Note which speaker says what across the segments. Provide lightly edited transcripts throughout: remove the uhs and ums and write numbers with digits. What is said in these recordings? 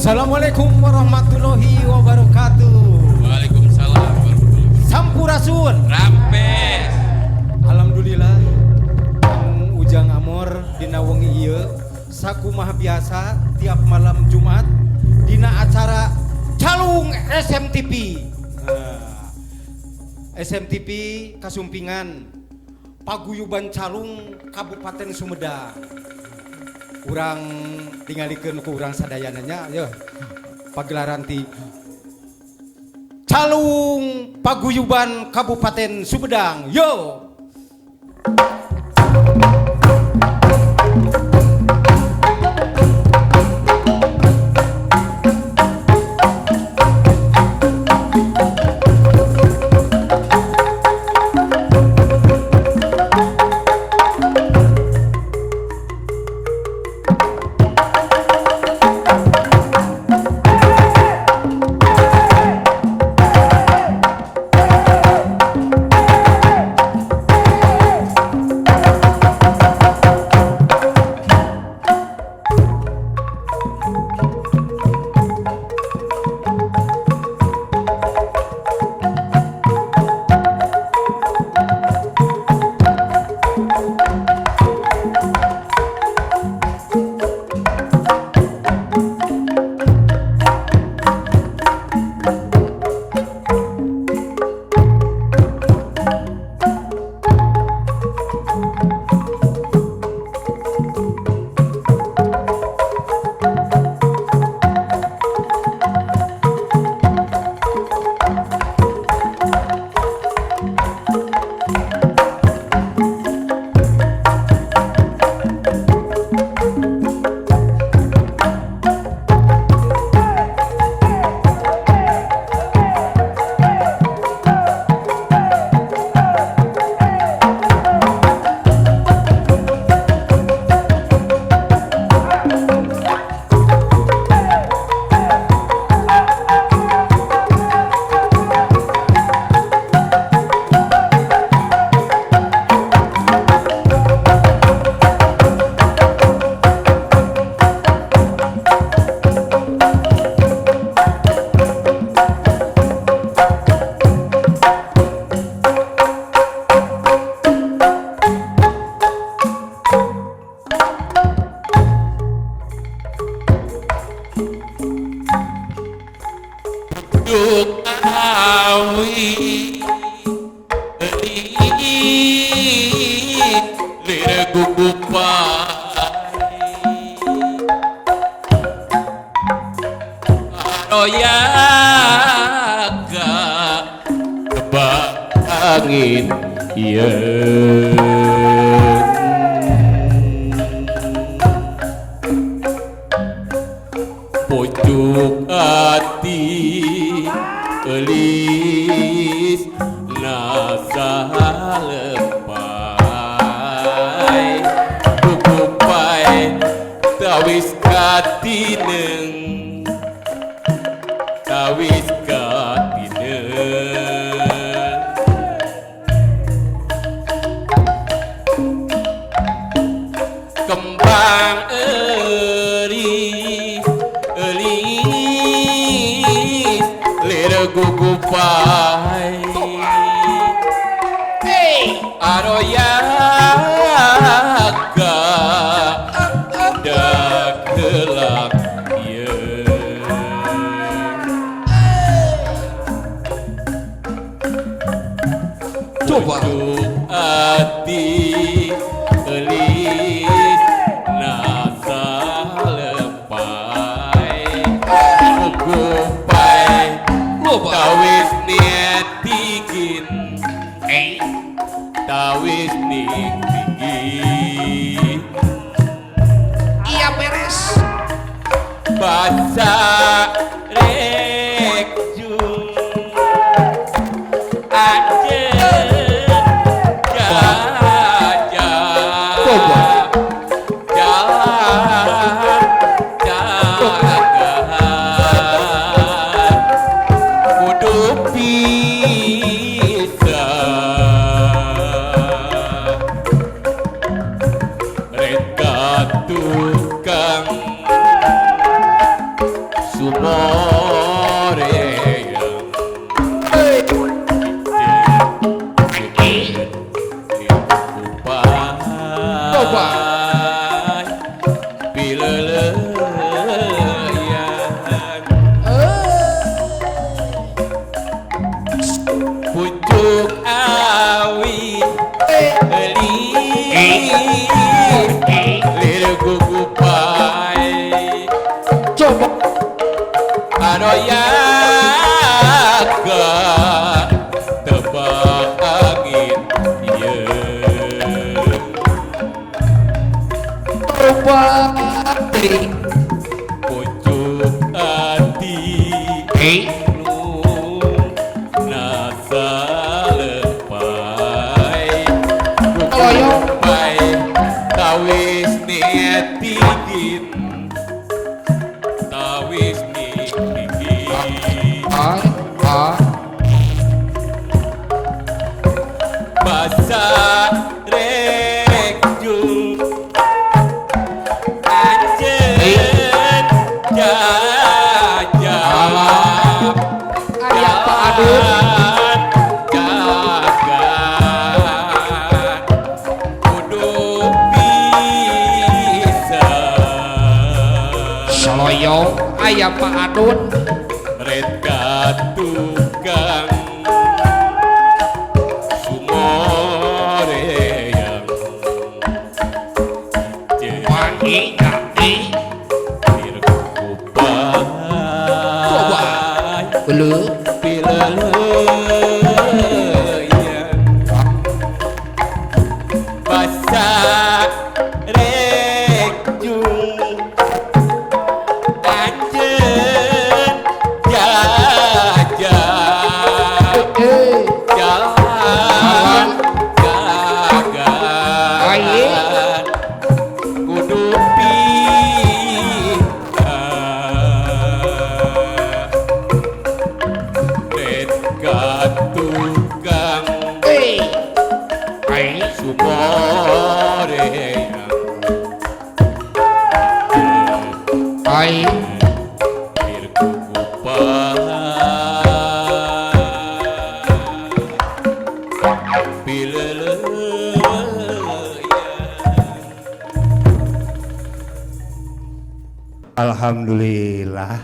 Speaker 1: Assalamualaikum warahmatullahi wabarakatuh.
Speaker 2: Waalaikumsalam warahmatullahi wabarakatuh.
Speaker 1: Sampurasun.
Speaker 2: Rampes.
Speaker 1: Alhamdulillah Kang Ujang Amor dina wengi ieu sakumaha biasa tiap malam Jumat dina acara Calung SMTV. Nah, SMTV Kasumpingan Paguyuban Calung Kabupaten Sumedang. Urang tingalikeun ku urang sadayana nya yeuh pagelaran ti Calung Paguyuban Kabupaten Sumedang. Yo.
Speaker 2: Duk awi lir gugupai aroyaga tebak angin yen pucuk ati elis nasa lepai kukupai tawis katineng tawis katineng kembang eri elis lir gugupai aroyaga dagelak yeun
Speaker 3: Coba.
Speaker 2: Pucuk ati elis nasa lepai gugupai
Speaker 3: Loba.
Speaker 2: tawis niatigin tawis nitigin
Speaker 3: Iya beres.
Speaker 2: basa rekjung aje jajah
Speaker 3: Coba.
Speaker 2: jalan jagaan kudu bisa reka tukang Aroyaga tebak angin ieu
Speaker 3: Bupati
Speaker 2: pucuk ati
Speaker 3: eh
Speaker 2: nu nasalempai
Speaker 3: Loyong.
Speaker 2: kukumpai tawis nietigin tawis nietigin
Speaker 3: ah ah
Speaker 2: basa rekjung anjeun jajab
Speaker 3: Aya Pak Adun.
Speaker 2: Jagan kudu bisa
Speaker 3: Saloyong aya Pak Adun.
Speaker 2: Mereka tukang sumoreang ijen
Speaker 3: Wangi ganti
Speaker 2: pirkupai
Speaker 3: Coba. Ulu
Speaker 2: pileleyan basa rekjung anjeun jajab
Speaker 3: eh
Speaker 2: jalan jagan kudu pintar rek tukang
Speaker 3: eh eh
Speaker 2: sumoreang
Speaker 3: ai
Speaker 4: Alhamdulillah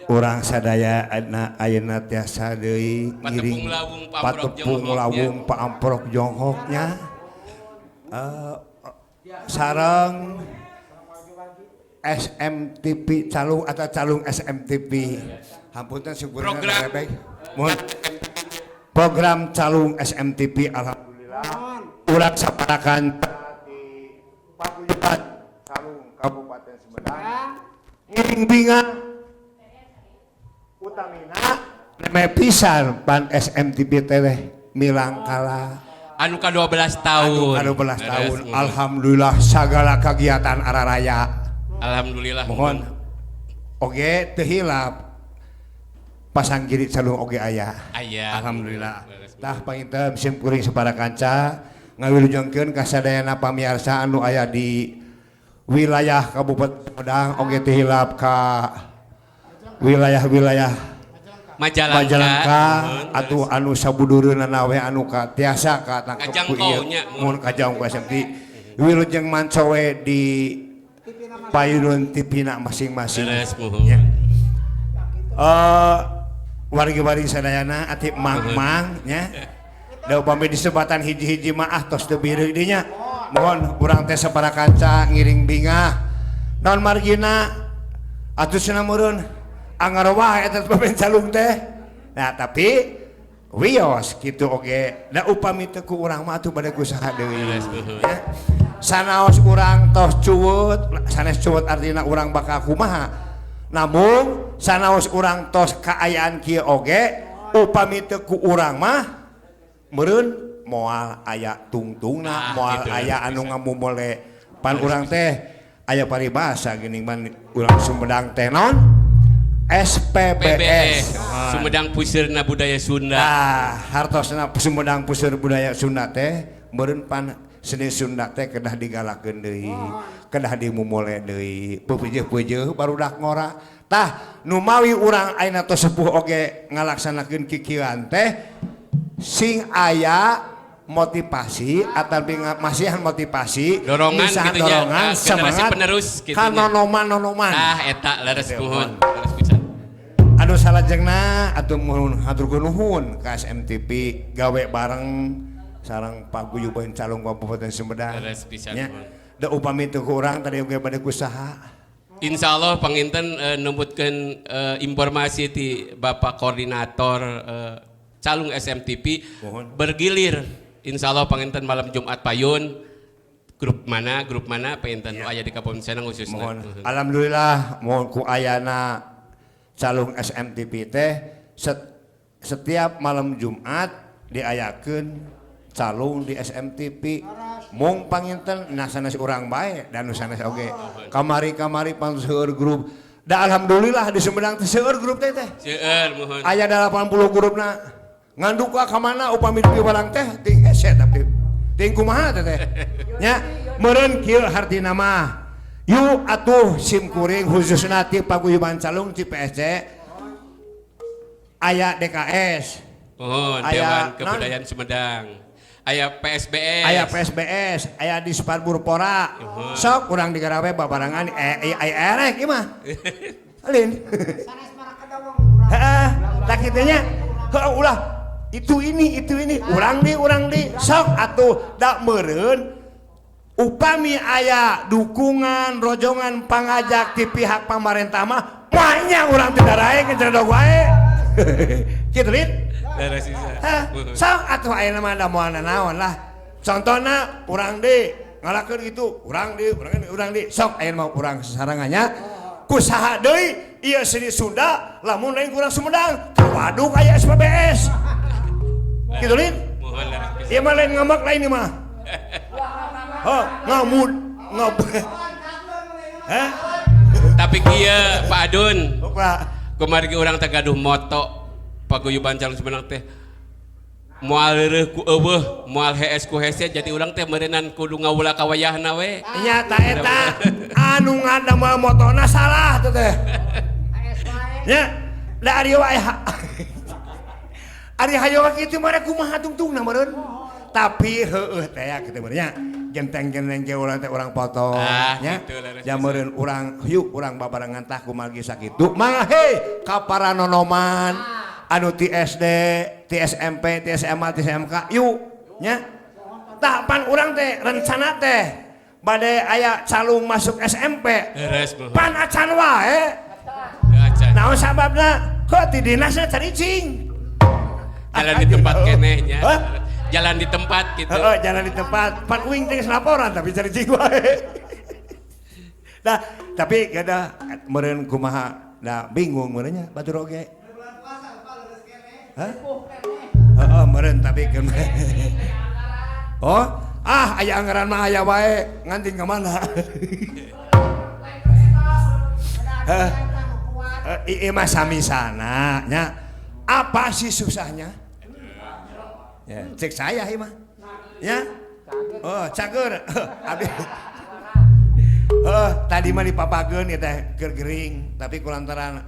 Speaker 4: urang sadaya ayeuna tiasa deui
Speaker 2: Patepung lawung paamprok
Speaker 4: patepung
Speaker 2: jonghoknya.
Speaker 4: lawung paamprok jonghoknya sareng SMTP calung atau calung SMTP hampunten syukurna
Speaker 2: Program.
Speaker 4: rebek mohon program calung SMTP alhamdulillah urang saparakan di Paguyuban Calung Kabupaten Sumedang ngiring binga utamina neme pisan pan SMTP teh milangkala
Speaker 2: Anu ka 12 tahun.
Speaker 4: anu 12 tahun
Speaker 2: Beres.
Speaker 4: alhamdulillah sagala kegiatan araraya
Speaker 2: Alhamdulillah.
Speaker 4: mohon oge teu hilap pasang kiri calung oge aya.
Speaker 2: Aya.
Speaker 4: Alhamdulillah.
Speaker 2: Beres.
Speaker 4: Tah panginten sim kuring sapara kanca ngawilujengkeun ka sadayana pamiarsa anu aya di wilayah Kabupaten Sumedang oge teu hilap ka wilayah-wilayah
Speaker 2: Majalengka.
Speaker 4: Majalengka
Speaker 2: Mohon,
Speaker 4: atau anu sabudureunana we anu ka tiasa ka tangkep ku ieu.
Speaker 2: Kajangkau nya.
Speaker 4: Mun kajangkau SMT wilujeng mancowe di payun tipina masing-masing.
Speaker 2: Beres, mohon.
Speaker 4: Ya. Wargi-wargi sadayana ati mang-mang nya. Da upami disebatan hiji-hiji mah ah tos teu bireuk dieu nya. Mohon urang teh sapara kanca ngiring bingah. Naon margina atuh cenah meureun anggar wae eta pemain calung teh. Nah tapi wios kitu oge da upami teu ku urang mah atuh bade ku saha deui.
Speaker 2: Beres, nuhun.
Speaker 4: Ya. Sanaos urang tos cuwut, sanes cuwut artina urang bakal kumaha. Namun sanaos urang tos kaayaan kieu oge upami teu ku urang mah meureun moal aya tungtungna,
Speaker 2: Nah,
Speaker 4: moal
Speaker 2: gitu,
Speaker 4: aya anu
Speaker 2: bisa.
Speaker 4: ngamumule. Pan urang teh aya paribasa geuning man urang Sumedang teh naon? SPBS.
Speaker 2: PBS. Sumedang Pusirna Budaya Sunda.
Speaker 4: Nah, hartosna Sumedang Puseur Budaya Sunda teh meureun pan seni Sunda teh kedah digalakeun deui, kedah dimumule deui. Peupeujeuh-peujeun barudak ngora. Tah, numawi urang ayeuna tos sepuh oge ngalaksanakeun kikieuan teh sing aya motivasi atau masihan motivasi
Speaker 2: Dorongan
Speaker 4: misahan
Speaker 2: gitu nya,
Speaker 4: dorongan
Speaker 2: ah, generasi
Speaker 4: semangat
Speaker 2: penerus gitu
Speaker 4: ka
Speaker 2: nya.
Speaker 4: nonoman-nonoman.
Speaker 2: Tah eta leres
Speaker 4: Gitu,
Speaker 2: nuhun.
Speaker 4: mohon.
Speaker 2: Leres pisan.
Speaker 4: Anu salajengna atuh nuhun hatur nuhun ka SMTP gawe bareng sareng paguyuban Calung Kabupaten Sumedang.
Speaker 2: Leres pisan,
Speaker 4: Nya.
Speaker 2: nuhun.
Speaker 4: Da upami teu ku urang tadi oge bade kusaha.
Speaker 2: Insya Allah panginten nembutkeun informasi ti Bapak Koordinator Calung SMTP.
Speaker 4: Mohon.
Speaker 2: Bergilir. Insya Allah panginten malam Jumat payun grup mana panginten nu aya di Kabupaten Sumedang khususna.
Speaker 4: Mohon. Alhamdulillah mohon ku ayana Calung SMTP teh setiap malam Jumat diayakeun calung di SMTP. Mung panginten nah sanes urang bae dan nu sanes oge. Kamari-kamari pan seueur grup. Da alhamdulillah di Sumedang teh seueur grup teh teh.
Speaker 2: Seueur mohon.
Speaker 4: Aya 80 grupna. Ngan duka ka mana upami piwarang teh ting hese tapi ting kumaha teh teh. Nya meureun kieu hartina mah. Yuk atuh sim kuring khususna ti Paguyuban Calung ti PSC aya DKS.
Speaker 2: Mohon
Speaker 4: Aya
Speaker 2: Dewan
Speaker 4: non?
Speaker 2: Kebudayaan Sumedang. Aya PSBS.
Speaker 4: Aya PSBS, aya di Sparburpora. Sok urang digarawe babarengan aya erek ieu mah. Alin. Heeh, tak kitu nya. Heuh ulah itu ini urang di sok atuh da meureun upami aya dukungan rojongan pangajak ti pihak pamarentah mah banyak urang teu darae ngeceredog wae. Kitu Lin.
Speaker 2: Leres bisa.
Speaker 4: Hah, sok atuh ayeuna mah da moal nanaon lah. Contohna urang deui ngalakeun kitu, urang deui, urang deui, urang deui. Sok ayeuna mah urang sasarengannya kusaha deui ieu seni Sunda lamun lain kurang Sumedang, waduk aya SPBS. Kitu Lin.
Speaker 2: Mohon leres bisa.
Speaker 4: Ieu mah lain ngamak lain ieu mah. Hah, ngamud ngab. Hah?
Speaker 2: Tapi kieu Pak Adun,
Speaker 4: Pak.
Speaker 2: kumargi urang teh gaduh moto Paguyuban Calung Sumedang teh moal reureuh ku eueuh, moal hees ku hese, jadi urang teh meureunnan kudu ngawula ka wayahna we.
Speaker 4: Nya ta eta anu ngadamel motona salah teh teh. Nya, da ari wae ari hayo kitu mah kumaha tungtungna meureun. Tapi heueuh teh ya kitu meureun nya. Genteng-genteng ge urang teh urang potong
Speaker 2: Ah,
Speaker 4: nya.
Speaker 2: gitu, leres
Speaker 4: Ja meureun urang yuk urang babarengan tah kumargi sakitu. Mangga hei ka para nonoman anu ti SD, ti SMP, ti SMA, ti SMK yuk nya. Tah pan urang teh rencana teh bade aya calung masuk SMP.
Speaker 2: Leres mohon.
Speaker 4: Pan acan wae.
Speaker 2: Teu acan.
Speaker 4: Naon sababna? Heuh ti dinasna caricing.
Speaker 2: Jalan di tempat keneh nya.
Speaker 4: Hah?
Speaker 2: Jalan di tempat gitu.
Speaker 4: Heeh, jalan di tempat. Pan uing teh geus laporan tapi caricing wae. Nah, tapi gada meureun kumaha da bingung meureun nya batur oge. Hah? Heeh, meureun tapi keun. Oh, ah aya anggaran mah aya wae, nganting ka mana? Heh. Ieu mah sami-sana nya. Apa sih susahnya? Ya, cek saya ieu mah. Ya. Oh, cager. Abdi. Tadi mah dipapageun ieu teh keur gering, tapi kulantaran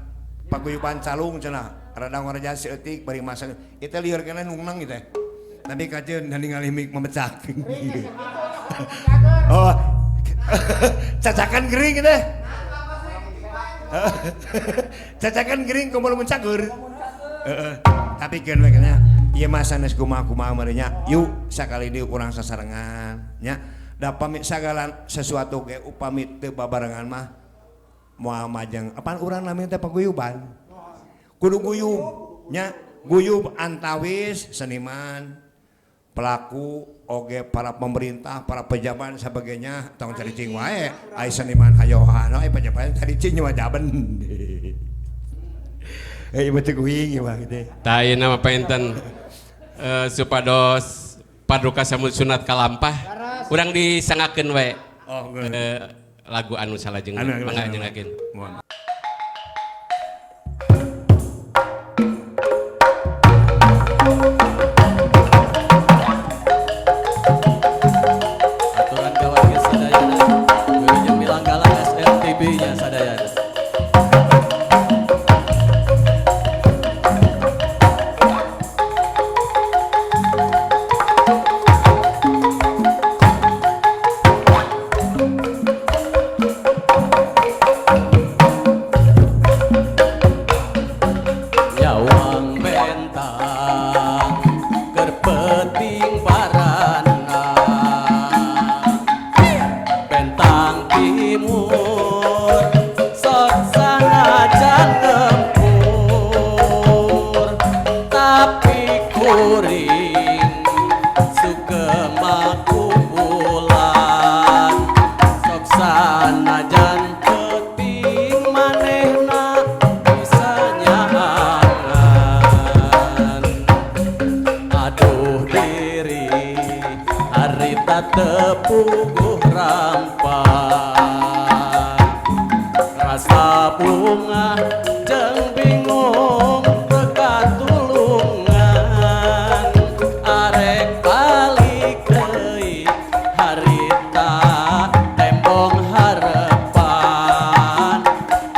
Speaker 4: paguyuban calung cenah rada ngaraja seutik bari masak. Ieu teh lieur keneh nungnang ieu teh. Tapi kajeun dan ningali mik memecah. Oh. Cacakan gering ieu teh. Cacakan gering kumaha mun cager. Heeh. Tapi keun we nya ieu mah sanes kumaha-kumaha meureun nya. Yuk sakali deui urang sasarengan nya. Da pami sagala sesuatu ge upami teu babarengan mah moal majeng. Apaan urang namina teh paguyuban? Kudu guyub nya, guyub antawis seniman, pelaku oge para pemerintah, para pejabat sebagainya tong caricing wae. Ai seniman hayohan ai pejabat caricing mah jaben. Eh ieu teh kuing ieu mah kitu.
Speaker 2: Tah ayeuna mah panginten supados paduka samud sunat kalampah. Urang disangakeun we.
Speaker 4: Oh,
Speaker 2: Lagu anu salajengna mangga nyengakeun.
Speaker 4: Mohon.
Speaker 5: Aturan ka warga sadayana, wilujeng milanggalan SMTB nya sadayana.
Speaker 4: Thank
Speaker 5: Puguh rampak rasa bunga jeung bingung teu katulungan arek balik deui harita tembong harepan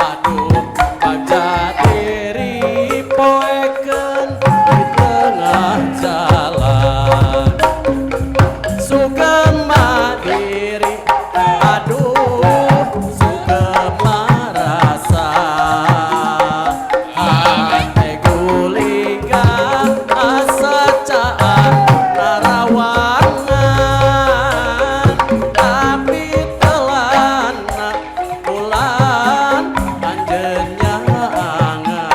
Speaker 5: aduh bagja diri poekeun di tengah jalan sugeng madiri aduh sugeng marasa hate guliga asa caang narawangan tapi telana bulan anjeun nyaangan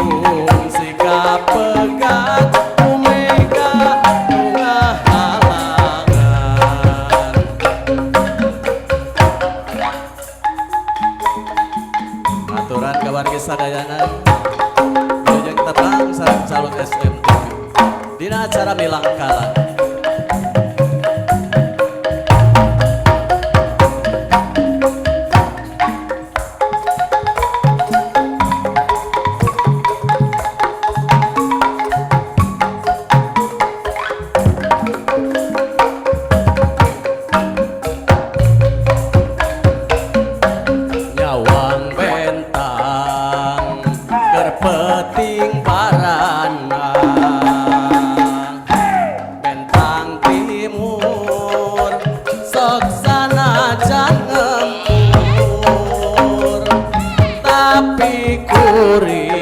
Speaker 5: kungsi kapegat ku mega nu ngahalangan. Aturan ka wargi sadayana wilujeng tepang sareng calon SMTV dina acara Milangkala. Nyawang bentang keur peuting barana bentang timur sok sanajan ngempur tapi kuring